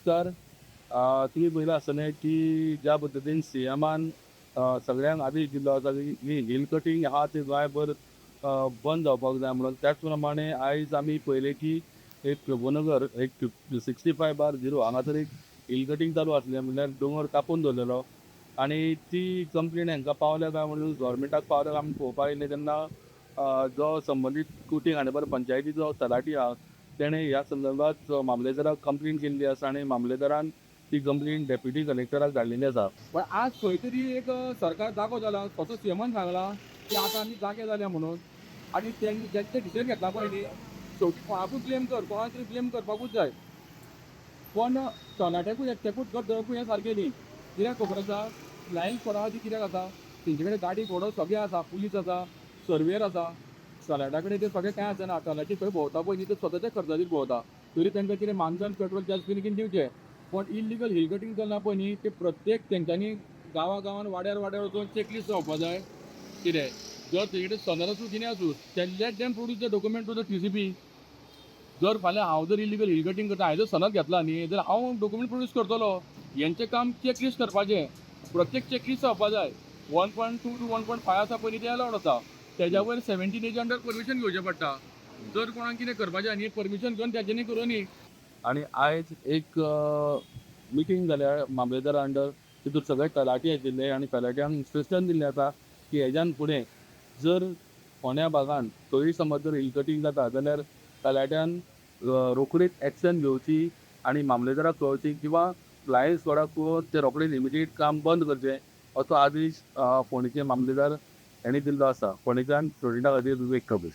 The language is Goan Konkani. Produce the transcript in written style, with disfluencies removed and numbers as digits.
नमस्कार. तुमी पळयलां आसतलें की ज्या पद्दतीन सीएमान सगळ्यांक आदेश दिल्लो आसा की हिल कटींग आहा ते गोंयभर बंद जावपाक जाय म्हणून, त्याच प्रमाणे आयज आमी पळयलें की एक प्रभुनगर एक 65/0 हांगासर एक हिल कटींग चालू आसलें, म्हणल्यार दोंगर कापून दवरलेलो आनी ती कंप्लेन हांकां पावल्या काय म्हणून, गव्हर्मेंटाक पावल्या काय म्हणून पळोवपाक येयले तेन्ना जो संबंदीत कुटी खांडेपार पंचायतीचो तलाठी आहा, तेणें ह्या संदर्भात मामलेदाराक कंप्लेन केल्ली आसा आनी मामलेदारान ती कंप्लेन डेप्युटी कलेक्टराक धाडलेली आसा. पण आज खंय तरी एक सरकार जागो जाला. स्वता सीएमान सांगलां की आतां आमी जागे जाल्या म्हणून. आनी तेंचे जेंचे डिसिजन घेतला पळय न्ही, शेवटी कोणाकूच ब्लेम कर, कोणाक तरी ब्लेम करपाकूच जाय. पण तरणाट्याकूच एकट्याकूच गट धरपूय हें सारकें न्ही. कित्याक खबर आसा, फ्लायंग स्क्वॉडा खातीर कित्याक आसा, तेंचे कडेन गाडी घोडो सगळें आसा, पुलीस आसा, सर्वेयर आसा. तलाट्या कडेन ते सगळें कांय आसना. तलाठी खंय भोंवता पळय न्ही, ते स्वताच्या खर्चाचेर भोंवता. तरी तांकां कितें मानधन, पेट्रोल चार्ज कितें कितें दिवचें. पण इल्लिगल हिल कटींग चल्ला पळय न्ही, ते प्रत्येक तेंच्यांनी गांवा गांवान, वाड्यार वाड्यार वचून चॅकलिस्ट जावपा जाय. कितें जर तेजे कडेन सनद आसूं, कितें आसूं, ते let them produce the document to the TCP. जर फाल्यां हांव जर इलिगल हिल कटींग करता, हांवें जर सनद घेतला न्ही, जाल्यार हांव डॉक्युमेंट प्रोड्यूस करतलो. हेंचें काम चॅकलिस्ट करपाचें. प्रत्येक चॅकलिस्ट जावपा जाय. 1.2 to 1.5 आसा पळय न्ही, ते अलावड आसा. तेज्या वयर 17 एज अंडर परमिशन घेवचें पडटा. जर कोणाक कितें करपाचें न्ही, परमिशन घेवन तेज्यांनी करूं न्ही. आनी आयज एक मिटींग जाल्या मामलेदारा अंडर. तितून सगळे तलाठी आशिल्ले आनी तलाट्यांक इन्स्ट्रक्शन दिल्लें आसा की हेज्यान फुडें जर फोंड्या भागान खंयूय समज जर हिल कटींग जाता जाल्यार तलाट्यान रोखडीच एक्शन घेवची आनी मामलेदाराक कळोवची किंवा फ्लायंग स्क्वॉडाक कळोवन ते रोखडेच इमिडिएट काम बंद करचें, असो आदेश फोंडेचे मामलेदार हांणी दिल्लो आसा. फोंडेच्यान स्टुडंटा खातीर विवेक कबीर.